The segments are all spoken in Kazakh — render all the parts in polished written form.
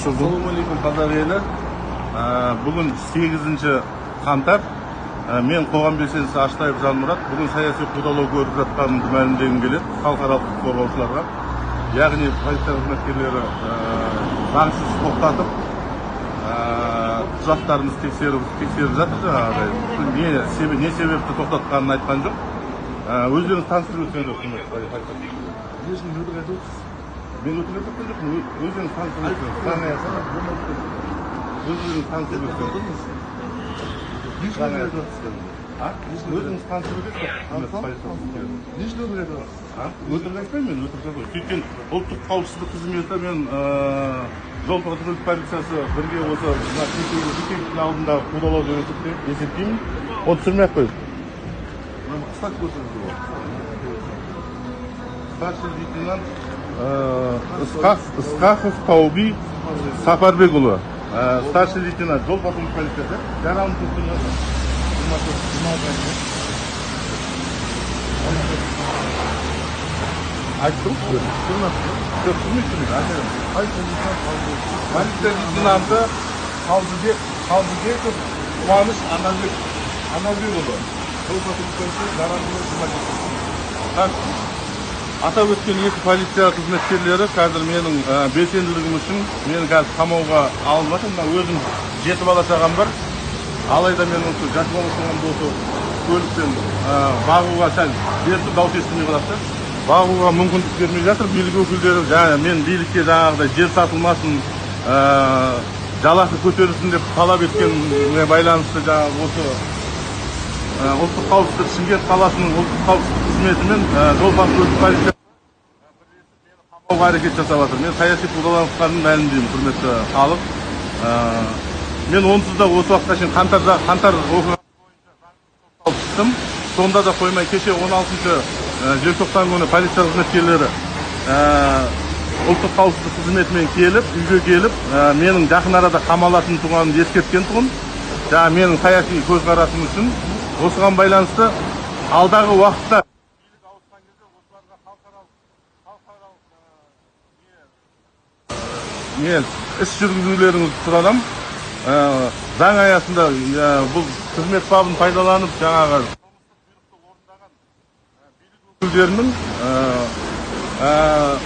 Түсірдім. Ассалаумағалейкум, қазақ елі! Бүгін 8 қаңтар. Мен, қоғам белсендісі Аштаев Жанмұрат, бүгін саяси қудалау көріп жатқанымды мәлімдегім келеді халықаралық құқық қорғаушыларға. Яғни полиция қызметкерлері заңсыз тоқтатып, құжаттарымызды тексеріп жатыр. Жаңағыдай не себепті тоқтатқанын айтқан жоқ. Өздеріңіз таныстырып өтсеңіз, құрметті полиция. Не үшін өтірік айтып отырсыз? Мен өтірік айтып жатқан жоқпын. Өздеріңіз таныстырып өтсеңіз, заң аясында өздеріңіз таныстырып өтсеңіз. Не үшін өтірік айтып отырсыз қазір? А? Өзіңіз таныстырып өтесіз ба, құрметті полиция қызметкері? Не үшін өтірік айтып отырсыз? А? Өтірік айтпаймын мен, өтірік айтпаймын. Сөйткен ұлттық қауіпсіздік қызметі мен жол патрульдік полициясы бірге осы мына шектеудің алдындағы қудалау деп есептеймін. Оны түсірмей ақ қойыңыз. Мына ұстап көрсеңіз болады. Старший лейтенант Ысқақов Тауби Сапарбекұлы. Старший лейтенант жол патрульдік полициясы. Жаралым күні 24, 26 айында. Айтып тұрмын. Жоқ, түсірмей, түсірмей. Айтайын. Полиция лейтенант Қалдыбек. Полиция лейтенанты Қалдыбеков Қуаныш Анарбекұлы. Жол патрульдік полиция, Жарамды 27. Так, атап өткен екі полиция қызметкерлері қазір менің белсенділігім үшін мені қазір қамауға алып жатыр. Мына өзім жеті бала шағам бар. Алайда мен осы жас бала шағамды осы көлікпен бағуға, сәл берді, дауыс естімей қалады да. Бағуға мүмкіндік бермей жатыр билік өкілдері. Жаңа мен билікке жаңағыдай жер сатылмасын, жалақы көтерілсін деп талап еткеніне байланысты жаңағы осы ұлттық қауіпсіздік, Шымкент қаласының ұлттық қауіпсіздік қызметімен жол патрульдік полиция қамауға әрекет жасап жатыр. Мен саяси қудаланғанын мәлімдеймін, құрметті халық. Мен онсыз да осы уақытқа шейін қаңтар оқиғасы бойынша шықтым. Сонда да қоймай, кеше 16 желтоқсан күні полиция қызметкерлері ұлттық қауіпсіздік қызметімен келіп, үйге келіп, менің жақын арада қамалатын туғанымды ескерткен тұғын. Жаңа менің саяси көзқарасым үшін. Осыған байланысты алдағы уақытта билік ауысқан кезде осыларға халықаралық не іс жүргізулеріңізді сұранамын. Заң аясында бұл қызмет бабын пайдаланып, жаңағы қылмыстық бұйрықты орындаған билік өкілдерінің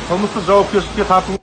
қылмыстық жауапкершілікке тарту.